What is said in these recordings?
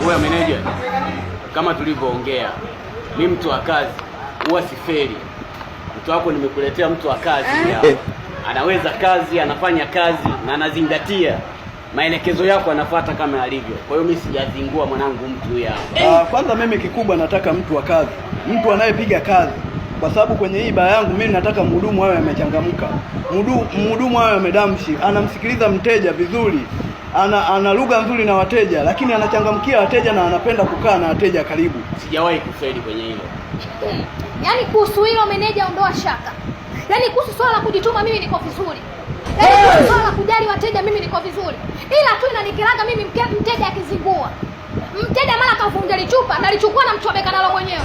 Wewe meneja, kama tulivyoongea, mi mtu wa kazi huwa sifeli. Mtu wako nimekuletea mtu wa kazi hapa. Anaweza kazi, anafanya kazi na anazingatia maelekezo yako, anafuata kama alivyo. Kwa hiyo mimi sijazingua mwanangu, mtu huyu hapa. Ah, kwanza mimi kikubwa nataka mtu wa kazi, mtu anayepiga kazi, kwa sababu kwenye hii baa yangu mimi nataka mhudumu awe amechangamka, mhudumu awe amedamshi, anamsikiliza mteja vizuri, ana lugha nzuri na wateja, lakini anachangamkia wateja na anapenda kukaa na wateja karibu. Sijawahi kufeli kwenye hilo. Yaani kuhusu hilo meneja, ondoa shaka. Yaani kuhusu swala la kujituma mimi niko vizuri. Yaani kuhusu swala la kujali wateja mimi niko vizuri. Ila tu inanikeraga mimi mteja akizingua. Mteja mara kavunja lichupa, nalichukua na mchomeka nalo mwenyewe.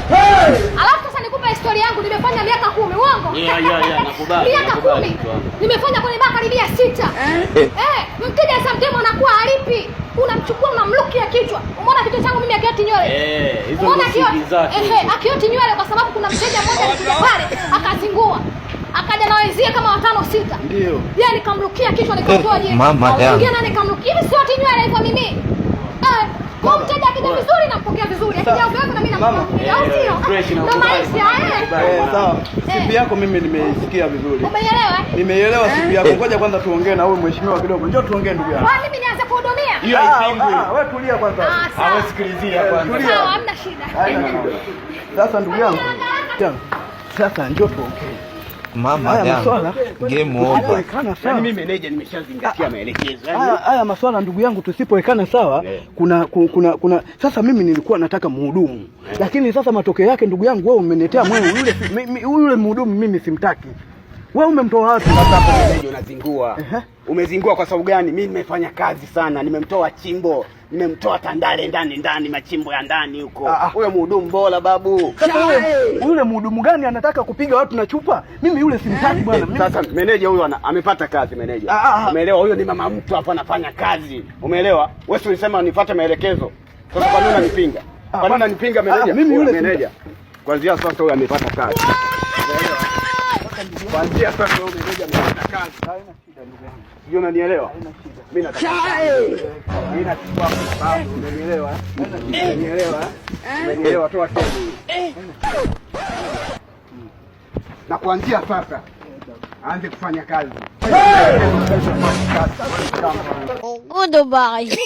Alafu sasa nikupe historia yangu, nimefanya miaka 10, uongo? Yeah, nakubali, Miaka nakubali, 10. mtu wangu. Nimefanya kwenye baa karibia 6. Mteja sometimes anakuwa halipi. Unamchukua unamlukia kichwa. Umeona kichwa changu mimi akioti nywele? Eh, hizo Umeona ndio siri zake. Ehe, akioti nywele kwa sababu kuna mteja mmoja alikuja pale akazingua. Akaja na wenzie kama 5 6. Ndio. Yeye nikamrukia kichwa nikamtoa jicho. Mama yangu. Mwingine naye nikamrukia. Hivi sioti nywele hivyo mimi. Kwa mteja akija vizuri nampokea vizuri. Akija ovyo ovyo na mimi Mama. nampokea. Au sio? Fresh na Ndio ukubali. maisha eh. Eh, sawa. Eh. CV yako mimi nimeisikia vizuri. Umeielewa? Eh? Nimeielewa CV yako. Ngoja kwanza tuongee na huyu mheshimiwa kidogo. Njoo tuongee ndugu yangu. Kwa mimi nianze kuhudumia? Hiyo haipingwi. Ah, wewe tulia kwanza. Ah, sawa. Awesikilizia kwanza. Tulia. Sawa, hamna shida. Haina shida. Sasa ndugu yangu, sasa njoo tuongee. Mama Haya yangu. maswala Game over. tusipowekana sawa. Yaani mimi meneja nimeshazingatia maelekezo. Yaani Haya maswala ndugu yangu tusipowekana sawa, Yeah. kuna sasa mimi nilikuwa nataka mhudumu. Lakini sasa matokeo yake ndugu yangu wewe umeniletea mwewe yule yule mhudumu mimi simtaki. Wewe umemtoa wapi? Sasa hapo meneja unazingua. Umezingua kwa sababu gani? Mimi nimefanya kazi sana, nimemtoa chimbo, nimemtoa Tandale ndani ndani, machimbo ya ndani huko. Ah, ah. Huyo mhudumu bora babu. Sasa yule mhudumu gani anataka kupiga watu na chupa? Mimi yule simtaki bwana. Sasa meneja huyo amepata kazi meneja. Ah, ah, ah. Umeelewa? Huyo ni mama mtu hapa anafanya kazi. Umeelewa? Wewe si ulisema nifuate maelekezo. Sasa kwa nini unanipinga? Kwa nini unanipinga meneja? Ah, mimi yule Huyo meneja. Kuanzia sasa huyo amepata kazi. Umeelewa? Kuanzia sasa huyo meneja amepata kazi. Haina shida ndugu yangu. Sijui unanielewa? Haina shida. Mimi nataka. Mimi nachukua kwa sababu unanielewa? Unanielewa? Unanielewa? Toa sehemu. Na kuanzia sasa aanze kufanya kazi. Goodbye.